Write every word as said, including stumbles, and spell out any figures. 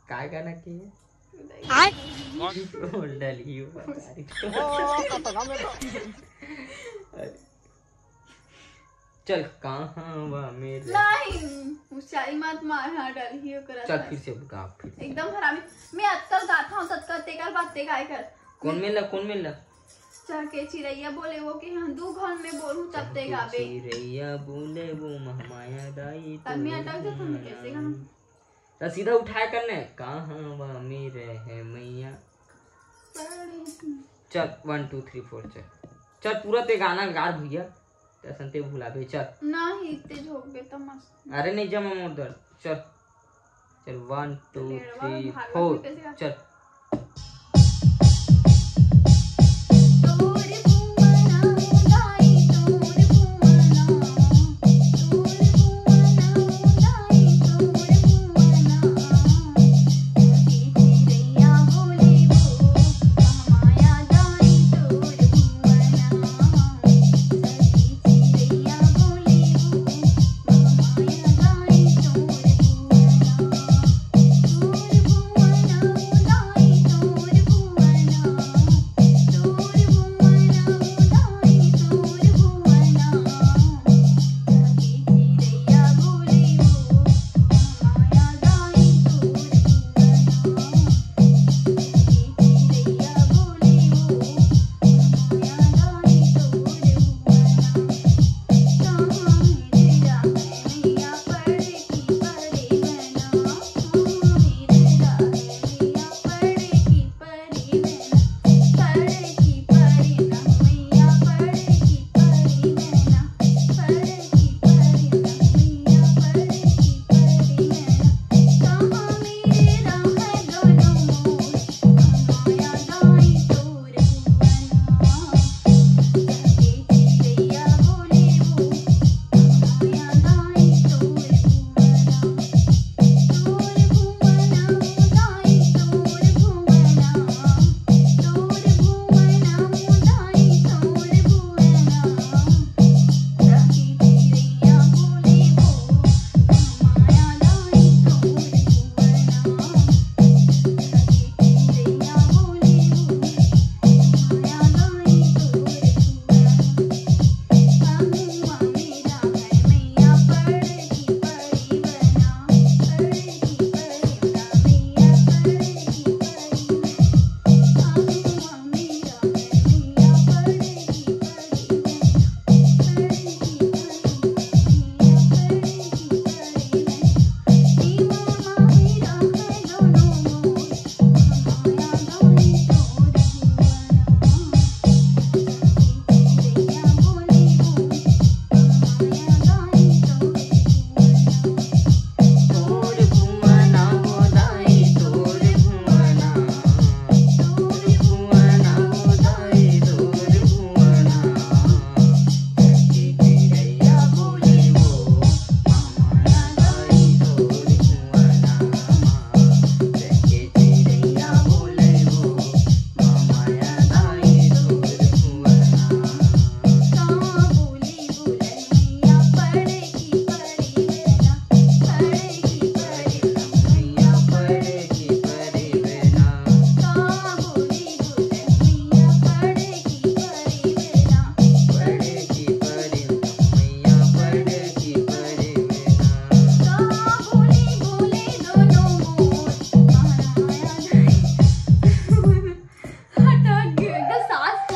काय गाना के है? आय। डलियो बता रही। ओ, कतका में तो चल, कहाँ वा मेरे? नहीं, उचारी मत मार। हाँ, डलियो करा चल था। फिर से गा फिर। एकदम हरामी। मैं अतका गाता हूँ, ततका तेकर बात ते गाय कर। कौन मिलना, कौन मिलना? चहके चिरैया बोले वो के हम दू घर में बोलूं तब ते गाबे। चिरैया बोले वो महमाया दाई तब मैं अटक जाता हूँ, कैसे गाऊं? तो सीधा उठाया करने, कहाँ वा मेरे है मैया। चल, वन टू थ्री फोर, चल। चल, पूरा ते गाना गा भैया। ते संते भुलाबे, चल। नहीं, ते झोंकबे तो मस्त। अरे नहीं, जमा मोर दर। चल, चल, वन टू लेड़वा थ्री भागवत फोर, कैसे गा- चल।